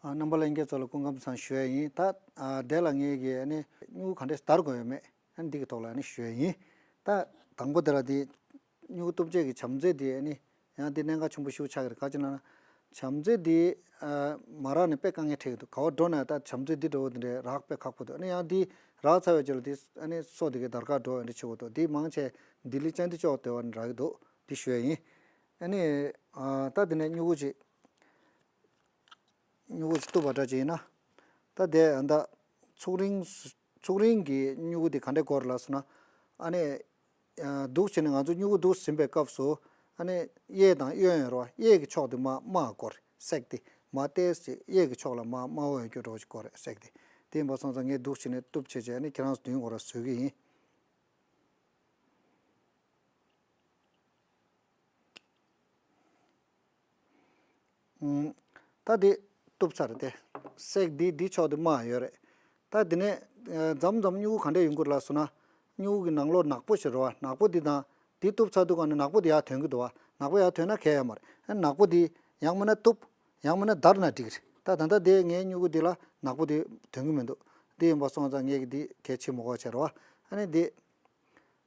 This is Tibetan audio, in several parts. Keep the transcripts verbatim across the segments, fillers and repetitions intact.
ཨ། རྣམ་པ་ལྷན་རྒྱས་ཚོ་ལ་སྐུ་ཁམས་བཟང་ཞུ་ཡ་ཡིན། ད་ཨ་དེ་ལ་ངས་ཀྱི་ཨ་ནི་སྨྱུ་གུ་ག་འདྲས་བདར་དགོས་ཡོད་མེད་ཨ་ནི་འདི་གི་ཐོག་ལ་ཨ་ནི་ཞུ་ཡ་ཡིན། ད་དང་པོ་དེ་ལ་འདི་སྨྱུ་གུ་གཏུབ་བྱེད་ཀྱི་བྱམས་བརྩེ་འདི་ཨ་ནི་ཡང་འདི་གནད་འགག་ཆེན་པོ་ཞིག་ཆགས་ཀྱི་རེད། ག་ཅི་ན་ན་བྱམས་བརྩེ་འདི་ཨ་མ་རག་ནས་དཔེ་དཀའ་ངལ་འཕྲད་ཀྱི་འདུག་ག་བ་འགྲོ་ན་ད་བྱམས་བརྩེ་འདི་འདྲ་བོ་འདི་འདྲས་རག་དཔེ་ཁག་པོ་འདུག་ཨ་ནི་ཡང་འདི་རག་ཚར་བའི་རྗེས་ལ་འདི་ཨ་ནི་སོ་འདི་གའི་དར་ཁ་འགྲོ་ཨ་འདྲ་བྱེད་དགོས་འདུག་འདི་མང་ཆེ་ལྡི་ལི་ཅན་འདི་ཅོག་དེ་བ་ནི་རག་གི་འདུག་འདི་ཞུ་ཡ་ཡིན། ཨ་ནི་ཨ་ད་འདི་ནས་སྨྱུ་གུ་ཅིག་སྨྱུ་གུ་ཞིག་གཏུབ་པ་འདྲ་ཅིག་ཡིན་ན། ད་དེ་ཨ་ད་ཚུགས་རིང་ཚུགས་རིང་གི་སྨྱུ་གུ་དེ་ག་འདྲས་དགོས་རེད་ལབ་སོང་ན། ཨ་ནི་ཨ་འདུག་བྱས་ནས་ང་ཚོ་སྨྱུ་གུ་འདུག་ཟིན་པའི་སྐབས་སུ་ཨ་ནི་གཡས་དང་གཡོན་ཡོད་རེད་བ། གཡས་ཀྱི་ཕྱོགས་དེ་མར་དམའ་དགོས་རེད། སེག་དེ་མར་ཏོག་ཙམ་གཡས་ཀྱི་ཕྱོགས་ལ་མར་དམའ་བོ་ཡོད་རྒྱུ་འདྲ་བོ་ཞིག་དགོས་རེད། སེག་དེ་དེ་ཡིན་པ་སོང་ཙང་ངས་འདུག་བྱས་ནས་གཏུབ་བྱས་བྱས་ཨ་ནི་ཁྱེད་རང་ཚོ་མདུན་སྐོར་ལ་བཟོ་གི་ཡིན། ད་དེ་གཏུབ་ཚར་ཏེ། སེག་འདི་འདི་ཕྱོགས་དེ་དམའ་ཡོད་རེད། ད་དེ་ནས་ཨ་མཚམས་མཚམས་སྨྱུ་གུ་ག་འདྲས་ཡོང་གི་རེད་ལབ་སོང་ན། སྨྱུ་གུ་གི་ནང་ལོགས་ནག་པོ་ཞིག་རེད་བ། ནག་པོ་འདི་དང་འདི་གཏུབ་ཚར་དུས་ག་ནས་ནག་པོ་འདི་ཡར་ཐོན་གྱི་འདུག་བ། ནག་པོ་ཡར་ཐོན་ན་གལ་ཡོད་མ་རེད། ཨ་ནག་པོ་འདི་ཡང་མིན་ན་གཏུབ། ཡང་མིན་ན་བརྡར་ན་འགྲིག་གི་རེད། ད་ད་ལྟ་དེ་ངའི་སྨྱུ་གུ་འདི་ལ་ནག་པོ་འདི་ཐོན་གྱི་མི་འདུག་འདི་ཡིན་པ་སོང་ཙང་ངས་འདི་གལ་ཆེ་མི་དགོས་བྱས་རེད་བ། ཨ་ནི་འདི།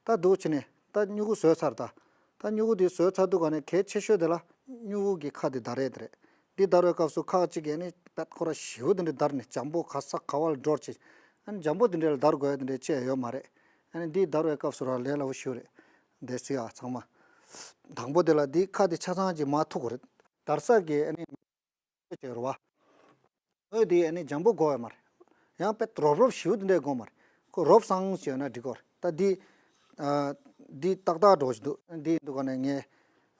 ད་འདུག་བྱས་ནས་ད་སྨྱུ་གུ་བཟོས་ཚར། ད་ད་སྨྱུ་གུ་འདི་བཟོས་ཚར་དུས་ག་ནས་གལ་ཆེ་ཤོས་དེ་ལ་སྨྱུ་གུ་གི་ཁ་དེ་བརྡར་ཡས་དེ་རེད། འདི་བརྡར་བའི་སྐབས་སུ་ཁག་ཅིག་གིས་ནི་པད་ཁོ་ར་ཞེ་པོ་དེ་འདྲ་བརྡར་ནས་འཇམ་པོ་ག་ས་ག་བ་ལ་འགྲོ་བྱས། ཨ་ནི་འཇམ་པོ་དེ་འདྲ་ལ་བརྡར་དགོས་ཡ་དེ་འདྲ་བྱས་ཡོད་མ་རེད། ཨ་ནི་འདི་བརྡར་བའི་སྐབས་སུ་ར་ལས་སླ་པོ་ཞེ་པོ་རེད། འདི་སྲིད་ཨ་ཚང་མ། དང་པོ་དེ་ལ་འདི་ཁ་དེ་ཆ་ཚང་ཅིག་མར་ཐུག་དགོས་རེད། བརྡར་ས་གི་ཨ་ནི། ཅེས་རེད་བ། འོད་དེ་ཨ་ནི་འཇམ་པོ་དགོས་ཡོད་མ་རེད། ཡང་དཔེ་རོབ་རོབ་ཞེ་པོ་དེ་འདྲས་དགོས་མ་རེད། ཁོ་རོབ་སངས་ཞེ་ན་འགྲིག་གོ་རེད། ད་འདི། ཨ། འདི་ཏག་ཏག་འགྲོ་བཞིན་འདུག་འདི་འདུག་ག་ནས་ངས།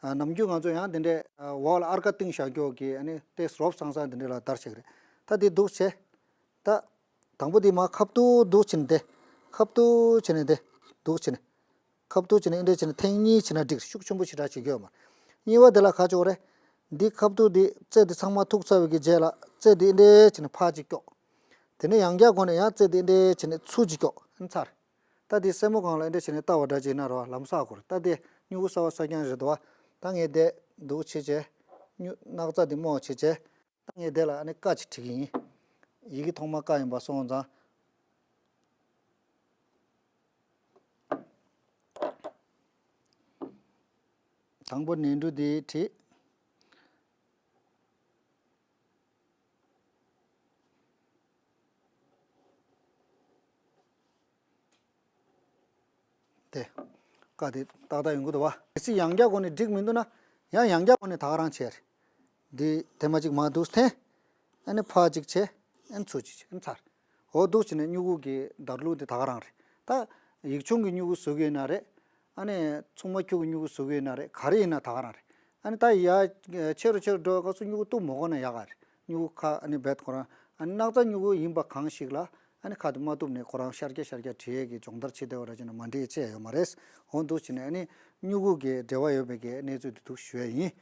ཨ། ནམ་རྒྱུན་ང་ཚོ་ཡང་དེ་འདྲས། ཨ། འོག་ལ་ཨར་ཀ་བཏིང་བཞག་རྒྱུ་གི་ཨ་ནི་དེ་རོབ་སངས་སངས་དེ་འདྲས་ལ་བརྡར་བྱེད་ཀྱི་རེད། ད་འདི་འདུག་བྱས། ད། དང་པོ་འདི་མར་ཁ་བཏུག་འདུག་བྱས་ནས་དེ། ཁ་བཏུག་བྱས་ནས་དེ། འདུག་བྱས་ནས། ཁ་བཏུག་བྱས་ནས་འདི་འདྲ་བྱས་ནས་ཐེངས་གཉིས་བྱས་ན་འགྲིག་ཤུགས་ཆེན་པོ་ཞེ་དྲག་བྱེད་རྒྱུ་ཡོད་མ་རེད། གཉིས་པ་དེ་ལ་ག་ཅོག་རེད། འདི་ཁ་བཏུག་འདི་རྩེ་འདི་ཚང་མ་ཐུག་ཚར་བའི་གི་རྗེས་ལ་རྩེ་འདི་འདི་འདྲ་བྱས་ནས་ཕར་ཅིག་ཀྱོག་དེ་ནས་ཡང་བསྐྱར་སྒོ་ནས་ཡང་རྩེ་འདི་འདི་འདྲ་བྱས་ནས་ཚུར་ཅིག་ཀྱོག་ཨ་ཚར། ད་འདི་སེན་མོ་སྒང་ལ་འདི་འདྲ་བྱས་ནས་བལྟ་བ་འདྲ་ཅིག་ན་རོ་ལམ་སང་ཁུར། ད་འདི་སྨྱུ་གུ་གསར་བ་གསར་རྐྱང་རེད་དོ། ད་ངས་འདི་འདུག་བྱས་བྱས། སྨྱུ་སྣག་ཚ་འདི་རྨོ་བྱས་བྱས། ད་ངས་དེ་ལ་ཨ་ནི་ཀ་ཅིག་བྲིས་ཀྱི་ཡིན། ཡི་གེ་ཐོག་མ་ཀ་ཡིན་པ་སོང་ཙང་། དང་པོ་ནས་འབྲུ་འདི་བྲིས། དེ། ཀ་དེ་ཏག་ཏག་ཡོང་གི་འདུག་བ། གལ་སྲིད་ཡང་བསྐྱར་སྒོ་ནས་འགྲིག་མི་འདུག་ན། ཡང་ཡང་བསྐྱར་སྒོ་ནས་ད་ག་རང་བྱས་རེད། འདི་དེ་མ་གཅིག་མ་འདུག་འཐེན། ཨ་ནི་ཕར་གཅིག་བྱས། ཨ་ནི་ཚུར་གཅིག་བྱས། ཨ་ནི་ཚར། འོ་འདུག་བྱས་ནས་སྨྱུ་གུ་གི་བརྡར་ལུགས་འདི་ད་ག་རང་རེད། ད་ཡིག་ཆུང་གི་སྨྱུ་གུ་བཟོ་གི་ཡོད་ན་རེད། ཨ་ནི་མཚུངས་མ་ཁྱུ་གི་སྨྱུ་གུ་བཟོ་གི་ཡོད་ན་རེད། ག་རེ་ཡིན་ན་ད་ག་རང་རེད། ཨ་ནི་ད་ཡ་ཆེ་རུ་ཆེ་རུ་འགྲོ་བའི་སྐབས་སུ་སྨྱུ་གུ་གཏུབ་མ་དགོས་ན་ཡག་ག་རེད། སྨྱུ་གུ་ཁ་ཨ་ནི་རྦད་ཁོ་རང་ཨ་ནི་སྣག་ཚ་སྨྱུ་གུ་ཡིན་པ་གང་ཞིག་ལ་ཨ་ནི་ཁ་དེ་མ་གཏུབ་ནས་ཁོ་རང་ཤར་རྒྱག་ཤར་རྒྱག་བྲིས་ཡས་ཀྱི་སྦྱོང་བརྡར་བྱེད་བསྡད་པ་ར་བྱས་ན་མ་འགྲིག་ཅེས་ཡོད་མ་རེད། འོ་འདུག་བྱས་ནས་ཨ་ནི་སྨྱུ་གུ་གི་འབྲེལ་བ་ཡོད་པའི་གི་གནས་ཚུལ་དེ་འདུག་ཞུ་ཡས་ཡིན།